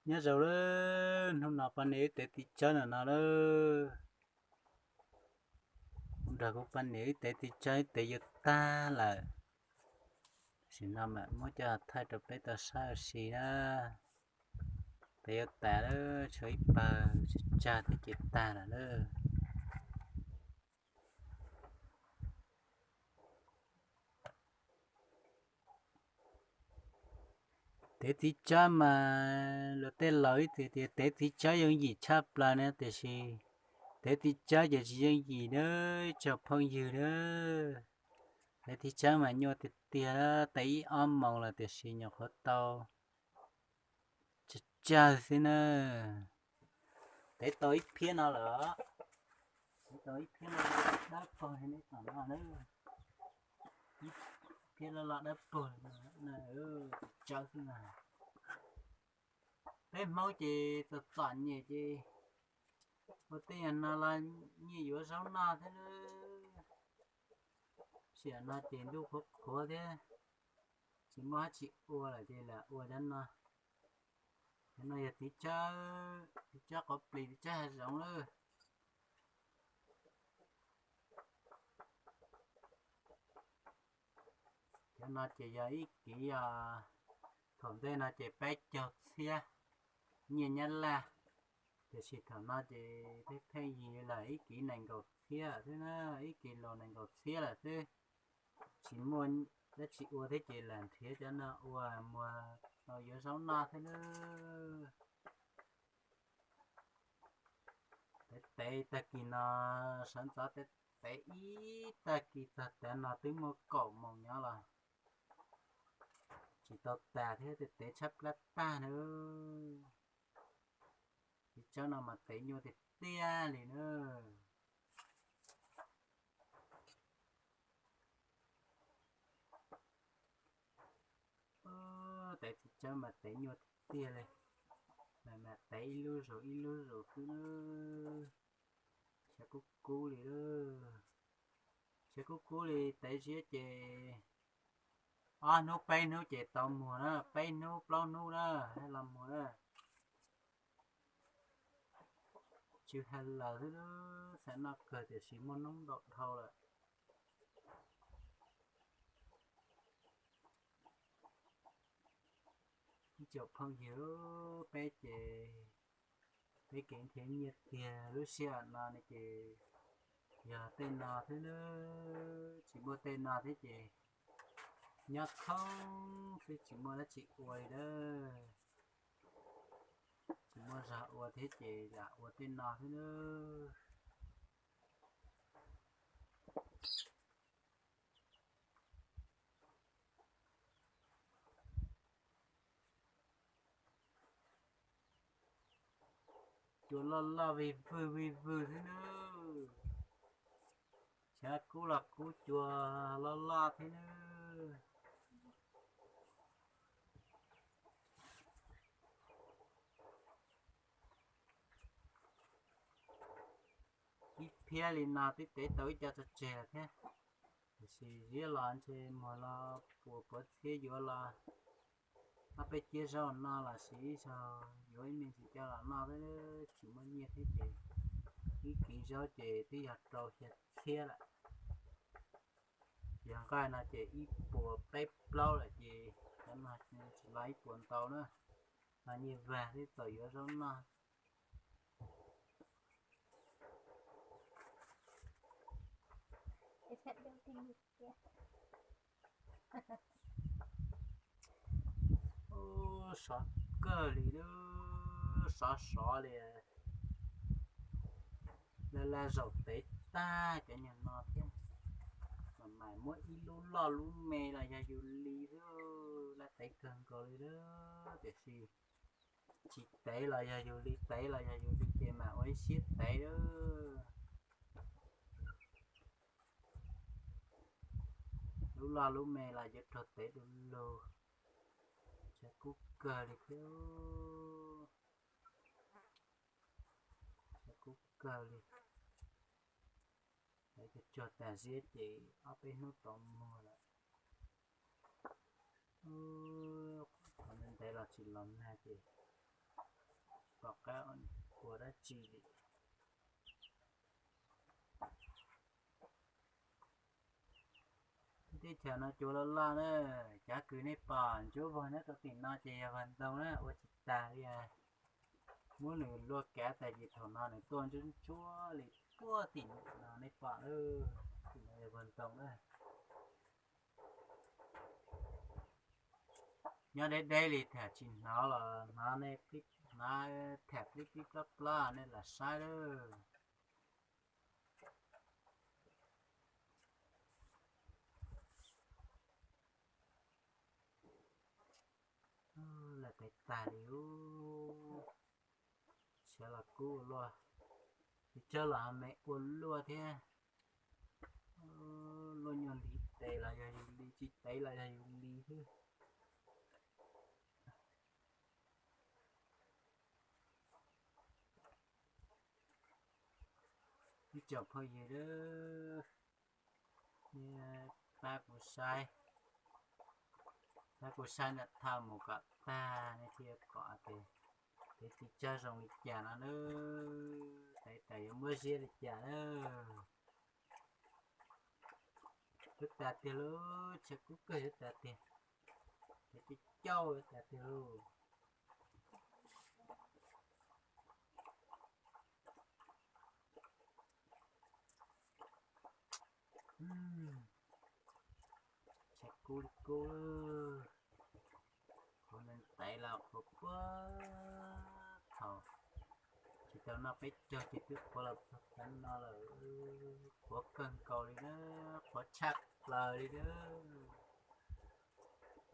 Nyob zoo lawm, hnub no poj niam wb tev txiv tsawb no no lawm. Kuv nrog kuv poj niam wb tev txiv tsawb, wb tev yuav tag lawm. Tam sim no mam muab coj thaij rau peb tau saib ua si na. Tev yuav tas lawm, tshuav ib pawg tsag tsag thiab ces tag lawm na. Tev txiv tsawb mas luag tej laus ib txwm tias tev txiv tsawb yooj yim tshaj plaws na, tiam sis tev txiv tsawb ces tsis yooj yim na, tsoom phooj ywg na. Tev txiv tsawb mas nyuaj tiag tiag, tev ib ob moos lawm tiam sis nyuam qhuav tau tsawg tsawg xwb na. Tev tau ib phiab no lawm, tev tau ib phiab no dawb paug li nej pom no na. Ib phiab loj loj dawb paug li no, txiv tsawb xwb na. Peb Hmoob ces txom txom nyem ces ua tej yam no los nyiaj yuav zaub noj thiab. Sim no ces ntuj qhuav qhuav thiab, tsis muaj dab tsi ua lawm ces lam ua cov no. Cov no yog txiv tsawb, txiv tsawb quav plis, txiv tsawb hav zoov lawm. Cov no ces yog ib kiv, thaum ntej no ces peb caug txhiab nyiaj Nyab Laj, tiam sis thaum no ces pheej pheej yig lawm, ib kiv nees nkaum txhiab lawm xwb na, ib kis los nees nkaum txhiab lawm xwb. Tsis muaj dab tsi ua thiab ces lam nrhiav cov no ua muag tau yuav zaub noj thiab lawm. Tev tev tag kis no, sawv ntxov tev ib tag kis txog tav no twb muaj kaum moos nyob los tsis tau tas thiab, tev tshab plab tag na. Txiv tsawb no mas tev nyuaj tiag tiag li na. Tev txiv tsawb mas tev nyuaj tiag tiag li, mas tev ib lub zus ib lub zus xwb na. Tshav kub kub li, tshav kub kub li, tev ziab ces ob hnub peb hnub ces tau muag na, peb hnub plaub hnub na, los muag na. Tsw ha laws xwb, xav noj kawg tiam sis muaj noob ntau dhau lawm. Ib tsoom phooj ywg, peb ces peb kev nrhiav nyiaj tiag lub sij hawm no ne ces yog tej no thiab na, tsis muaj tej no thiab ces nyob khoob xwb tsis muaj dab tsi ua li na. Tsis muaj zog ua thiab ces lam ua tej no thiab na. Cua loj loj vij vwg vij vwg xwb na. Tshav kub los kub, cua loj loj thiab na. Ib phiab li no twb tev tau ib co tso tseg lawm thiab, tiam sis ziab los ntshe muag los puas pov txhiab yuav los ob peb ciab zaub no los sis ib zaug yuav ib me ntsis coj los noj, tsis muaj nyiaj thiab ces ib kiv zaub ces twb yog rau xya txhiab lawm. Yog nqaij no ces ib puas peb plaub lawm ces cov no tsis los ib puas ntau na, no nyiaj vag thiab txaus yuav zaub noj. Sov kawg li, sov sov li. Laj laj zaum tev tag cov nyuag no thiab, mas mam muab ib lub loj lub me los yog yus li xwb, laj tev kawg nkaus li lawm. Tiam sis tsis tev los yog yus li, tev los yog yus li ces mam ua ib siab tev lawm. Lub loj lub me los yuav raug tev du lug. Tshav kub kawg li thiab. Tshav kub kawg li. Tsuag tsuag tas ziab ces ob peb hnub tau muag lawm. Qhov ntev ntev los tsis los nag ces pom qab ua dab tsi li. Teb chaws no cua loj loj na, cov kws nej pom ntsuab vog nyob rau tim no ces yog vag ntoo na, ua tsis tag li. Muab nws luaj kav tas ces thaum no nws tuaj ntsuab ntsuab li puag tim no nej pom lawm, tim no yog vag ntoo na. Nyob deb deb li tham tsis hnov los hnov nej, hnov tham plib plib plob plob nej lam saib lawm. Lawm tev tag li ub. Tshav los kub ua luaj, tiv tsawb los ho me ua luaj thiab. Luaj nyuag ntiv tes los yog yus li, tsis tev los yog yus li xwb. Ib tsoom phooj ywg, pab kuv saib, pab kuv saib ntawm thaj mus kom tag nej thiaj pom tias tev tiv tsawb zoo li cas no na, tev tas yuav muab ziab li cas na. Twb tas tiag lauj, tshav kub kawg yuav tas tiag, tev cauj cauj yuav tas tiag lauj. Tshav kub li kub, qhuav nees tev los qhuav puag thaum tsis tau noj peb caug ces twb qhuav los txog tav no lawm, qhuav kawg nkaus li na, qhuav tshaj plaws li na.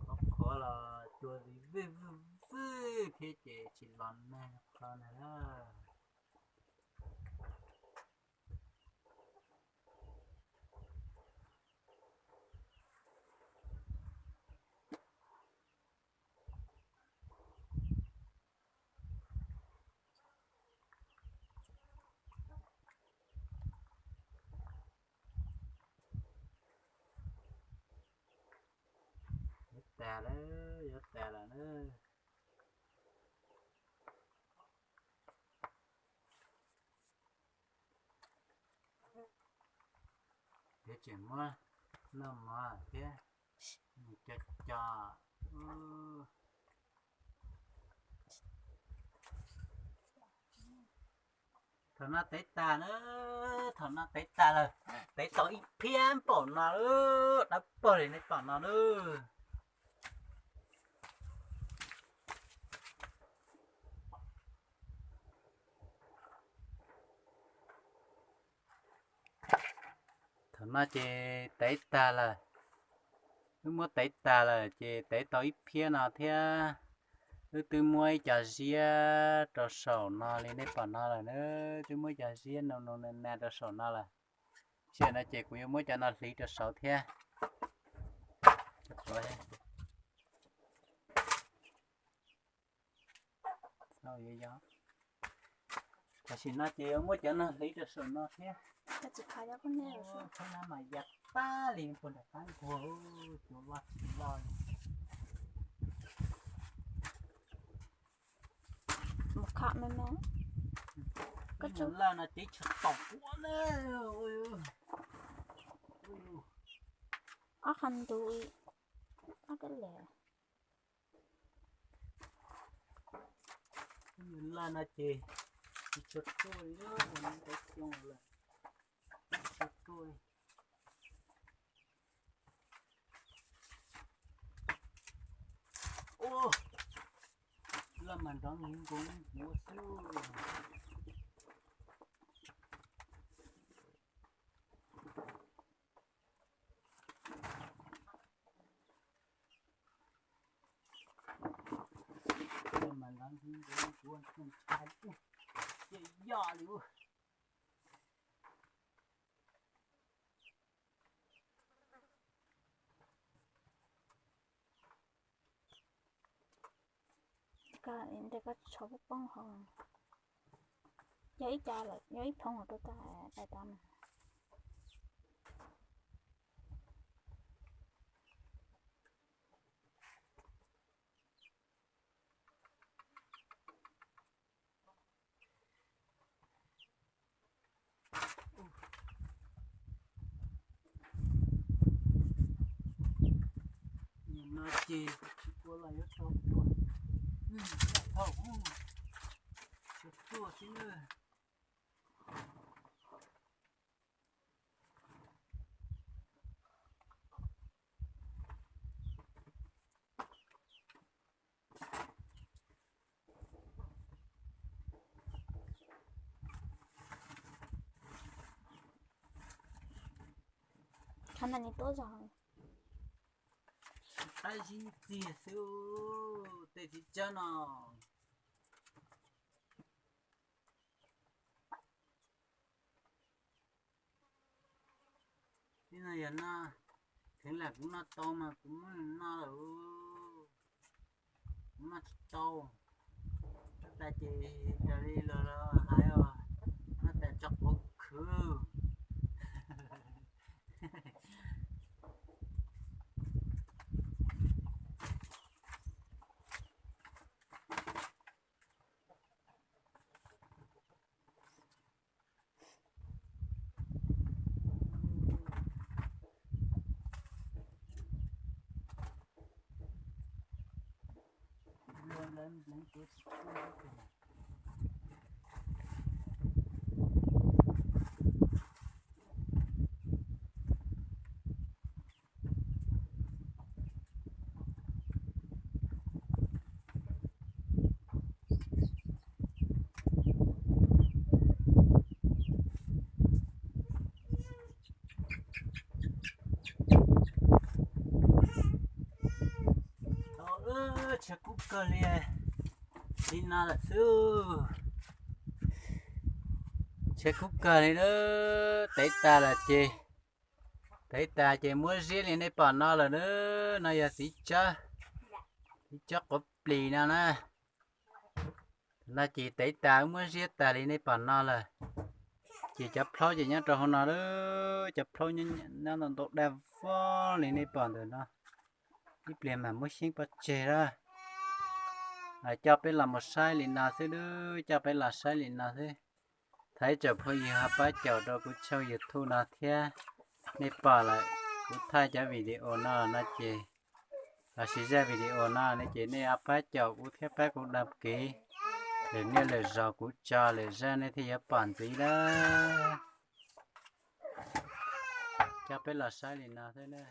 Qhuav qhuav los cua vij vwj vwj vwj thiab ces tsis los nag qhov na. Yuav tas lawm, yuav tas lawm na. Yuav tseem muab noj mov thiab, nws co co. Thaum no tev tas na, thaum no tev tas lawm, tev tau ib phiab npaum no, dawb paug li nej pom no na. Thaum no ces tev tag lawm, wb muab tev tag lawm ces tev tau ib phiab no thiab. Wb twb muab ib co ziab rau saum no li nej pom no lawm na, twb muab ib co ziab no no na na rau saum no lawm. Sij hawm no ces kuv yuav muab cov no hliv rau saud thiab. Tam sim no ces yuav muab cov no hliv rau saum no thiab. Thaum no mas ya tag li puag nram qab nkuag, cua loj tsis loj li. Mus kham me me. Koj tsum laj no ces tshav tom ua na. Ob qho ntu, ob kab le. Laj no ces tsis tshua ruaj li, ua ntev xyoo lawm, tsis tshua ruaj li. Ua, laj mas nrov nkuv nkuv xwb. Laj mas nrov nkuv nkuv, ntshai ub, cia yoj li ub. Koj, koj tshov poob poob hauv. Yog ib co lawm, yog ib phoov rau tag, tag tag no. Tsis ua los yuav tau ua, tsis tuaj xwb na. Qhov no nws tuaj zog. Qab zib txiag xwb, tej txiv tsawb no. Tib no yog no, theev lam kuv noj tau mas kuv muab nws noj lawm, kuv noj tsis tau. Noj tas ces raws li lawv hais os, noj tas tso quav khwv. Tshav kub kawg li, li no lawm xwb. Tshav kub kawg li na, tev tas lawm ces, tev tas ces muab ziab li nej pom no lawm na. No yog txiv tsawb, txiv tsawb quav plis no na. No ces tev tas muab ziab tas li nej pom no lawm. Ces cov plhaub ces nyob rau hauv no, cov plhaub nyob ntau ntau daj vog li nej pom ntawm no. Ib pliag mam muab xyeeb pov tseg lawm. Coj peb los mus saib li no xwb, coj peb los saib li no xwb. Thov ib tsoom phooj ywg ho pab caum rau kuv channel YouTube no thiab. Nej pom lawm kuv thaij cov video no no ces, los sis zaj video no ne ces nej ho pab caum kuv thiab pab kuv đăng ký, lwm niaj lwm zaus kuv tso lwm zaj nej thiaj yuav pom ntxiv lawm. Coj peb los saib li no xwb na.